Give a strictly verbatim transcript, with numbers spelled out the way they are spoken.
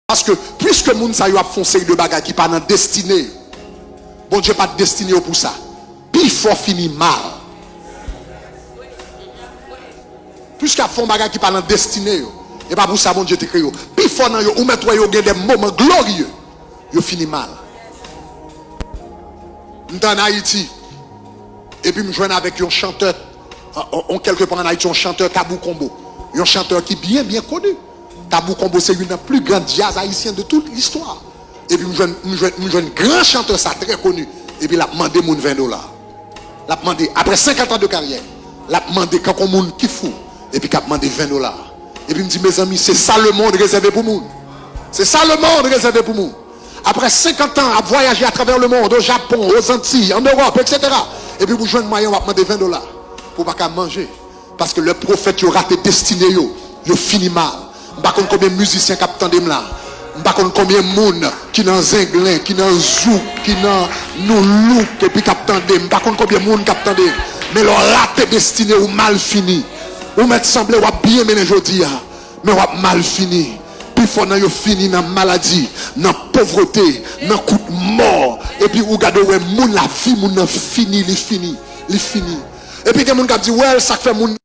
Paske, piske moun sa yo ap fè yon seri de bagay ki pa nan destine yo, Bondye pa t destine yo pou sa. Pifò fini mal. Piske ap fè yon bagay ki pa nan destine yo, e pa pou sa Bondye te kreye yo. Pifò nan yo, ou mèt wè yo gen de moman glorye, yo fini mal. M t ann Ayiti, epi m jwenn avèk yon chantè, on, on, kèlke pa ann Ayiti, yon chantè Tabou Combo. Yon chantè ki byen, byen koni. Tabou Combo se youn nan pli gran djaz ayisyen de tout listwa. Epi m jwenn, m jwenn, m jwenn gran chantè sa trè koni. Epi l ap mande moun ven dola. L ap mande, apre senkant an de karyè, l ap mande kankou moun ki fou. Epi k ap mande ven dola. Epi m di, mezanmi, se sa lemonn rezève pou moun. Se sa lemonn rezève pou moun. Apre senkant an ap vwayaje atravè lemonn, o Japon, o Zantiy, an Ewòp, etsetera. Epi pou jwenn mwayen w ap mande ven dola pou w pa ka manje. Paske lè pwofèt yo rate destine yo, yo fini mal. M pa konn konbyen mizisyen k ap tande m la. M pa konn konbyen moun ki nan zenglen, ki nan zouk, ki nan nou louk, epi k ap tande m. M pa konn konbyen moun k ap tande m. Men lè w rate destine, ou mal fini. Ou mèt sanble w ap byen mennen jodi a, men w ap mal fini. Pifò nan yo fini nan maladi, nan povrete, nan kout mò. Epi ou gade, ou wè moun, lavi moun nan fini, li fini, li fini. Epi gen moun k ap di, wè, sa k fè moun